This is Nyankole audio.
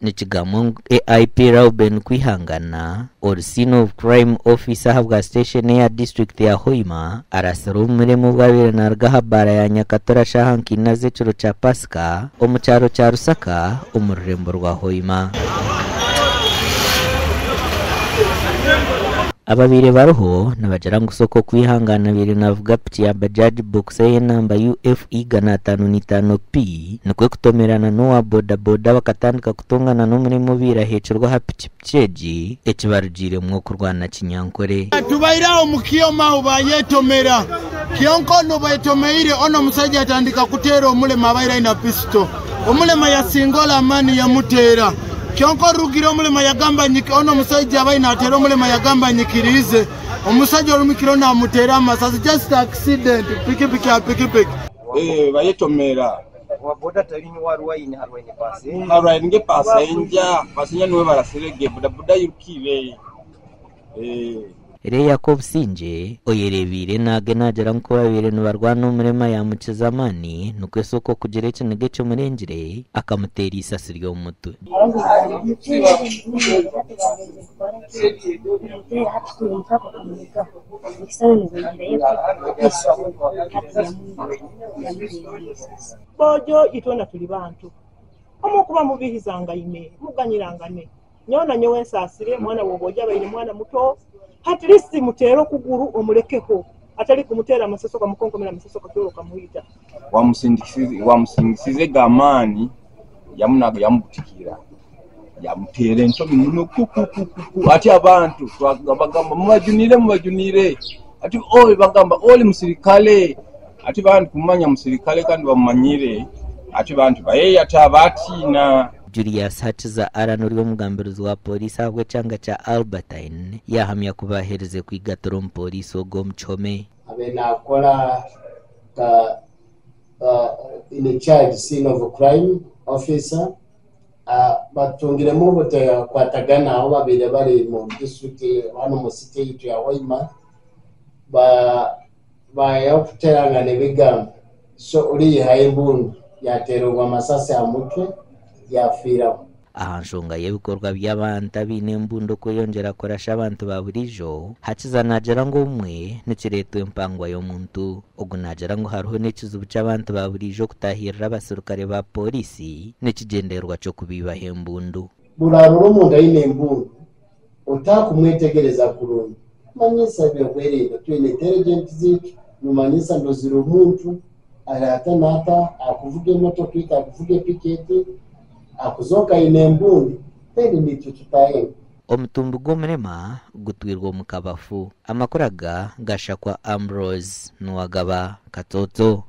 Nikigambwa ngu AIP Rauben Kwihangana, ori Scene of Crime Officer ahabwa station eya disiturikiti ya Hoima, arasirwe omurema obu abaire naruga aha baara ya Nyakatura shaaha nka ina z'ekiro kya Pasika omu kyaro kya Rusaka omu rurembo rwa Hoima. Ababaire bariho nibagira ngu Soko Kwihangana abaire navuga piki ya Bajaj Boxer ey'enamba UF 555P nikwo kutomerana n'owa boda boda bakatandika kutongana n'omurema obaire aheekirwe aha pikipiki egi ekibarugiiremu okurwana kinyankore. Tubaire aho mu kyoma aho bayetomera kyonka onu bwetomeire onu omusaija yatandika kuteera omulema abaire aine pisito. Omulema yasinga amani yamuteera. Kyonka orugire omulema yagamba onu omusaija abaire nateera omulema yagamba nyikiriize. Omusaija orumukire namuteera amasasi just accident pikipiki aha pikipiki. Eh, bayetomera harwaine passenger passenger niwe barasirege bodaboda yirukire eh. Leah Kobusingye oyereebeire naage naagira ngu ku babaire nibarwana omurema yaamukiza amaani nikwo Soko kugira ekiniga ekimurengire akamuteera eisasi ry'omu mutwe. Boojo itwena turi bantu, omu kuba mubihizangaine muganyirangane. Nyowe na nyowe nsaasire mwana wa boojo abaire mwana muto, at least muteere okuguru omurekeho, atari kumuteera amasasi okamukonkomera amasasi okakyora okamwita. Wamusindikisize gamaani yamunaga yamubutikira yamuteera entomi muno kukukuku ati abantu bagamba mubajunire mubajunire ati oi bagamba oli musirikale ati bantu kumanya musirikale kandi bamumanyire ati bantu bayeyata batiina. Julius Hakiza Alan ori omugambirizi wa pooriisi ahabw'ekyanga kya Albertine yaahamya ku baaherize kwigatira omupooriisi ogwo omu kihome. Abe nakora nka in charge scene of crime officer batungiremu obutakwatagana aho babaire bari mu district hanu mu city yaitu ya Hoima baya kuterangana ebigambo so oriyihayo embundu yatererwa amasasi aha mutwe yafiiraho. Aha nshonga y'ebikorwa by'abantu abaine embundu okweyongyera kurasha abantu ba buriijo, Hakiza naagira ngu obumwe nikireetwa empangwa y'omuntu. Ogu naagira ngu hariho n'ekizibu ky'abantu ba buriijo okutaahirira abaserukare ba pooriisi n'ekigyendererwa ky'okubaibaho embundu. Burarora omuntu aine embundu otakumwetegereza kurungi manyisa ebyokwerinda twine intelligent ziitu numanyisa ndozire omuntu arata nata akuvuga emotoka ita akuvuga epiki akuzoka aine embundu then nitwe tutahenga. Omutumbi gw'omurema gutwirwe omu kabafu. Amakuru aga gashakwa Ambrose Nuwagaba Katsotso.